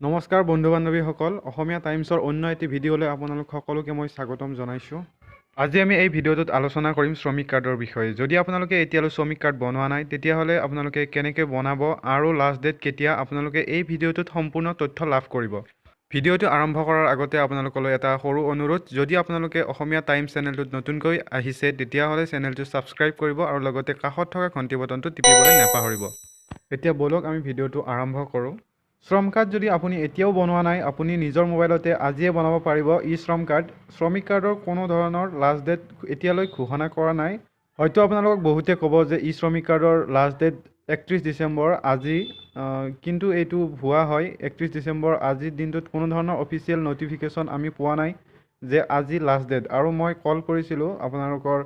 নমস্কাৰ বন্ধু বান্ধৱীসকল, অসমীয়া টাইমছৰ অন্য এটি ভিডিঅ'লৈ আপোনালোক সকলোকে মই স্বাগতম জনাইছোঁ। আজি আমি এই ভিডিঅ'টোত আলোচনা কৰিম শ্ৰমিক কাৰ্ডৰ বিষয়ে। যদি আপোনালোকে এতিয়ালৈ শ্ৰমিক কাৰ্ড বনোৱা নাই, তেতিয়াহ'লে আপোনালোকে কেনেকৈ বনাব আৰু লাষ্ট ডেট কেতিয়া, আপোনালোকে এই ভিডিঅ'টোত সম্পূৰ্ণ তথ্য লাভ কৰিব। ভিডিঅ'টো আৰম্ভ কৰাৰ আগতে আপোনালোকলৈ এটা সৰু অনুৰোধ, যদি আপোনালোকে অসমীয়া টাইমছ চেনেলটোত নতুনকৈ আহিছে, তেতিয়াহ'লে চেনেলটো ছাবস্ক্ৰাইব কৰিব আৰু লগতে কাষত থকা ঘণ্টি বটনটো টিপিবলৈ নাপাহৰিব। এতিয়া ব'লক আমি ভিডিঅ'টো আৰম্ভ কৰোঁ। শ্ৰম কাৰ্ড যদি আপুনি এতিয়াও বনোৱা নাই, আপুনি নিজৰ মোবাইলতে আজিয়ে বনাব পাৰিব ই শ্ৰম কাৰ্ড। শ্ৰমিক কাৰ্ডৰ কোনো ধৰণৰ লাষ্ট ডেট এতিয়ালৈ ঘোষণা কৰা নাই। হয়তো আপোনালোকক বহুতে ক'ব যে ই শ্ৰমিক কাৰ্ডৰ লাষ্ট ডেট 31 ডিচেম্বৰ আজি, কিন্তু এইটো ভুৱা হয়। 31 ডিচেম্বৰ আজিৰ দিনটোত কোনো ধৰণৰ অফিচিয়েল ন'টিফিকেশ্যন আমি পোৱা নাই যে আজি লাষ্ট ডেট। আৰু মই কল কৰিছিলোঁ, আপোনালোকৰ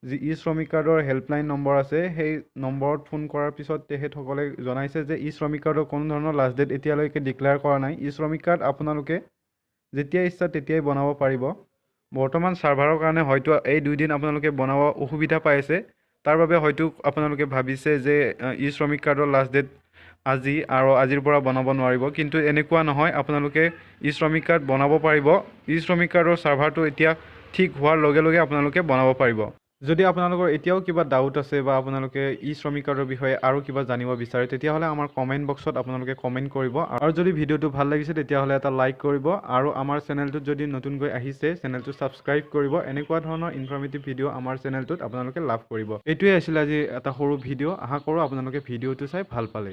যি ই শ্ৰমিক কাৰ্ডৰ হেল্পলাইন নম্বৰ আছে, সেই নম্বৰত ফোন কৰাৰ পিছত তেখেতসকলে জনাইছে যে ই শ্ৰমিক কাৰ্ডৰ কোনো ধৰণৰ লাষ্ট ডেট এতিয়ালৈকে ডিক্লেয়াৰ কৰা নাই। ই শ্ৰমিক কাৰ্ড আপোনালোকে যেতিয়া ইচ্ছা তেতিয়াই বনাব পাৰিব। বৰ্তমান ছাৰ্ভাৰৰ কাৰণে হয়তো এই দুইদিন আপোনালোকে বনাব অসুবিধা পাই আছে, তাৰ বাবে হয়তো আপোনালোকে ভাবিছে যে ই শ্ৰমিক কাৰ্ডৰ লাষ্ট ডেট আজি আৰু আজিৰ পৰা বনাব নোৱাৰিব। কিন্তু এনেকুৱা নহয়, আপোনালোকে ই শ্ৰমিক কাৰ্ড বনাব পাৰিব। ই শ্ৰমিক কাৰ্ডৰ ছাৰ্ভাৰটো এতিয়া ঠিক হোৱাৰ লগে লগে আপোনালোকে বনাব পাৰিব। যদি আপোনালোকৰ এতিয়াও কিবা ডাউট আছে বা আপোনালোকে ই শ্ৰমিক কাৰ্ডৰ বিষয়ে আৰু কিবা জানিব বিচাৰে, তেতিয়াহ'লে আমাৰ কমেণ্ট বক্সত আপোনালোকে কমেণ্ট কৰিব। আৰু যদি ভিডিঅ'টো ভাল লাগিছে, তেতিয়াহ'লে এটা লাইক কৰিব আৰু আমাৰ চেনেলটোত যদি নতুনকৈ আহিছে, চেনেলটো ছাবস্ক্ৰাইব কৰিব। এনেকুৱা ধৰণৰ ইনফৰ্মেটিভ ভিডিঅ' আমাৰ চেনেলটোত আপোনালোকে লাভ কৰিব। এইটোৱে আছিলে আজি এটা সৰু ভিডিঅ'। আশা কৰোঁ আপোনালোকে ভিডিঅ'টো চাই ভাল পালে।